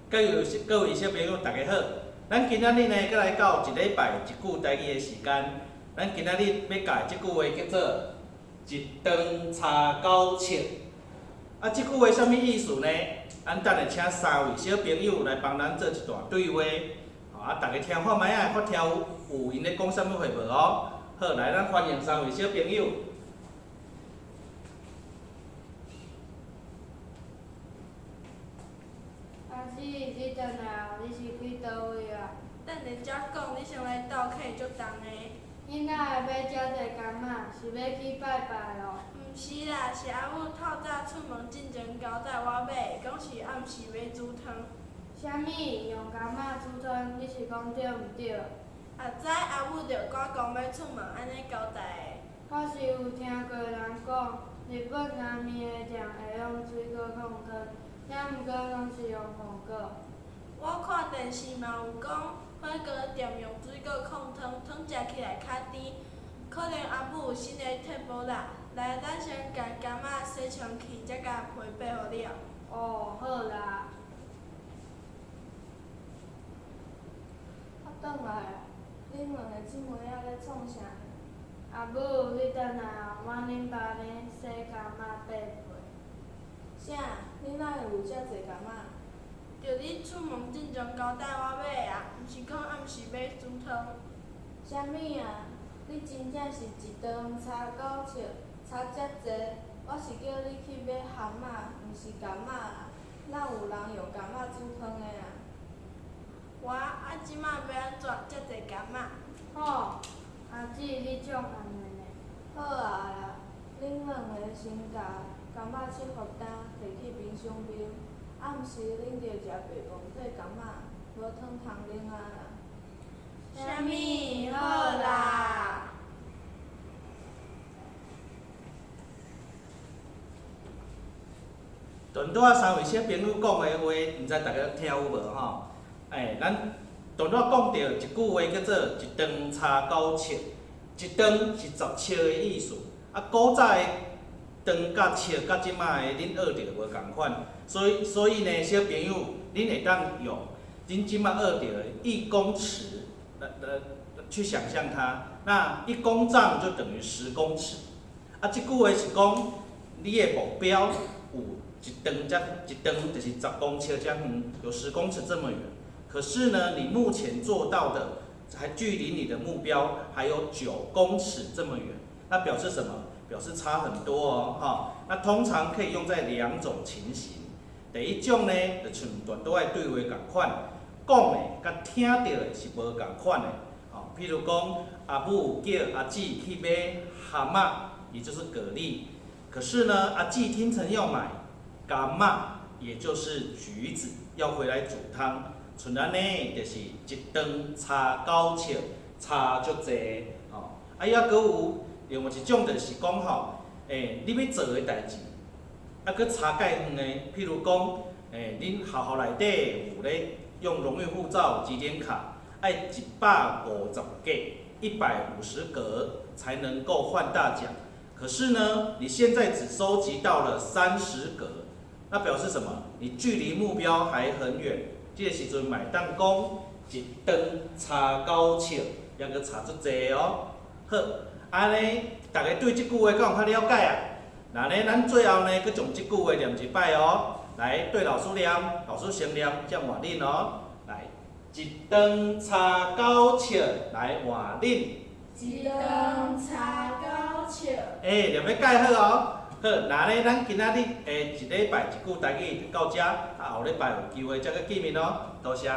各位小朋友，大家好。咱今仔日呢，閣來到一禮拜一句台語的時間。咱今仔日欲教的這句話叫做“一長差九尺”。啊，這句話啥物意思呢？咱等下請三位小朋友來幫咱做一段對話。啊，逐家聽看覓仔，看聽有𪜶咧講啥物話無哦？好，來，咱歡迎三位小朋友。阿姊，你轉來哦，你是去佗位啊？等下才講，你先來鬥客足重的。你哪會買遮濟柑仔？是欲去拜拜哦？毋是啦，是阿母透早出門進前交代我買，講是暗時欲煮湯。啥物？用柑仔煮湯？你是講對毋對？阿知阿母著趕講欲出門，按呢交代的。我是有聽過人講，日本拉麵的店會用水果控湯，抑毋過攏是用粉果。我看電視嘛有講，火鍋店用水果控湯，湯食起來較甜。可能阿母有新的撇步啦。來，咱先共柑仔洗清氣，才共皮剝予了。哦，好啦。我轉來啊！恁兩个這暝仔咧創啥？阿母，你轉來哦，我恁爸咧洗柑仔剝皮。啥？你哪會有遮濟柑仔？著你出門進前交代我買的啊，毋是講暗時欲煮湯。啥物啊？你真正是一長差九尺，差遮濟！我是叫你去買蚶仔，毋是柑仔啦。哪有人用柑仔煮湯的啊？我啊，這馬欲按怎？遮濟柑仔。吼，阿姊，你足按的呢。好啊啦，恁兩个先共柑仔切予乾，摕去冰箱冰。暗時恁著食白飯配柑仔，無湯通啉啊啦。啥物？好啦。拄拄仔三位小朋友講的話，毋知逐家聽有無吼？欸，咱拄拄仔講著一句話叫做“一長差九尺”，一長是10尺的意思。啊，古早的長佮尺佮這馬的恁學著無仝款，所以呢，小朋友，恁會當用恁這馬學著的一公尺來去想像它，那一公丈就等於10公尺。啊，這句話是講你的目標有一長遮一長就是10公尺遮遠，有十公尺這麼遠。可是呢，你目前做到的，還距離你的目標還有9公尺這麼遠，那表示什麼？表示差很多哦，哈。那通常可以用在兩種情形。第一種呢，就像拄拄仔對話仝款，講的佮聽著的是無仝款的。吼，譬如講，阿母叫阿姊去買蚶仔，也就是蛤蜊。可是呢，阿姊聽成要買柑仔，也就是橘子，要回來煮湯。像按呢，就是一長差九尺，差足濟。吼，啊，抑閣有另外一種，就是講吼，欸，你欲做的代誌，啊，閣差蓋遠的，譬如講，欸，恁學校內底有咧用榮譽護照集點卡，愛150格，150格才能夠換大獎。可是呢，你現在只收集到了30格，那表示什麼？你距離目標還很遠。這個時陣嘛會當講一長差九尺，抑閣差足濟哦。好，按呢，逐家對這句話敢有較了解啊？那呢，咱最後呢，閣將這句話念一擺哦。來，對老師念，老師先念，才換恁哦。來，一長差九尺，來換恁。一長差九尺。欸，念得蓋好哦。好，那呢，咱今仔日的一禮拜一句台語就到遮，啊，後禮拜有機會再閣見面囉。多謝。